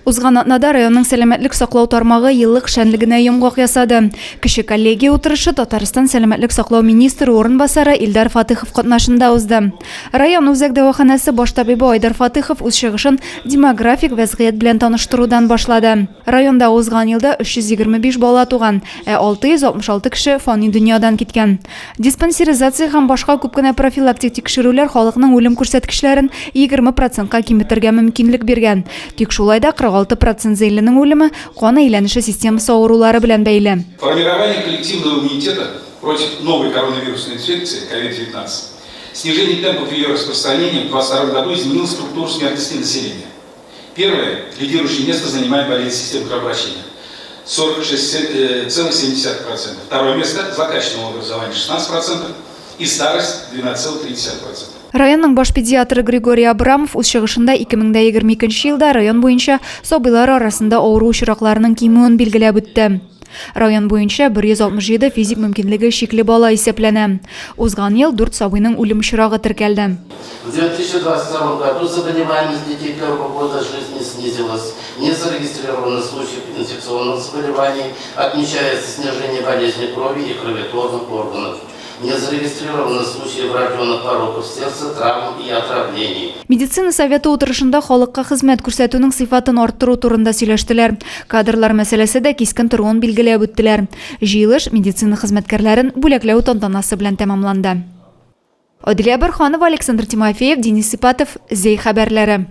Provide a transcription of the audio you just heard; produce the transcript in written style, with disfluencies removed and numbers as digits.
Узган атнада районның сәламәтлек саклау тармагы еллык эшчәнлегенә йомгак ясады. Кече коллегия утырышы Татарстан сәламәтлек саклау министры урынбасары Илдар Фатыхов катнашында узды. Район үзәк дәваханәсе баш табибы Айдар Фатыхов үз чыгышын демографик вәзгыять белән таныштырудан башлады. Районда узган елда 325 бала туган, ә 666 кеше фани дөньядан киткән. Диспансеризация һәм башка күп кенә профилактик тикшерүләр халыкның үлем күрсәткечләрен 20 процентка киметергә мөмкинлек биргән. Тик шулай да 46 процент зәйленең үлеме кан әйләнеше системасы авырулары белән бәйле. Формирование коллективного иммунитета против новой коронавирусной инфекции COVID-19, снижение темпов ее распространения в 2022 году изменило структуру смертности населения. Первое, лидирующее место занимает болезнь системы кровообращения – 46,7%. Второе место – злокачественного образования – 16% и старость – 12,3%. Районның баш педиатры Григорий Абрамов үз чыгышында 2022 елда район буенча сабыйлар арасында авыру очракларының кимүен билгеләп үтте. Район буенча 167 физик мөмкинлеге чикле бала исәпләнә. Узган ел дүрт сабыйның үлем очрагы теркәлде. В 2022 году заболеваемость детей первого года жизни снизилась. Не зарегистрировано случаев инфекционных заболеваний, отмечается снижение болезни крови и кроветворных органов. Не зарегистрировано случаев врожденных пороков сердца, травм и отравлений. Медицина советы утырышында халыкка хезмәт күрсәтүнең сыйфатын арттыру турында сөйләштеләр. Кадрлар мәсьәләсе дә кискен торуын билгеләп үттеләр. Җыелыш медицина хезмәткәрләрен бүләкләү тантанасы белән тәмамланды. Адилә Борһанова, Александр Тимофеев, Денис Сипатов, Зәй хәбәрләре.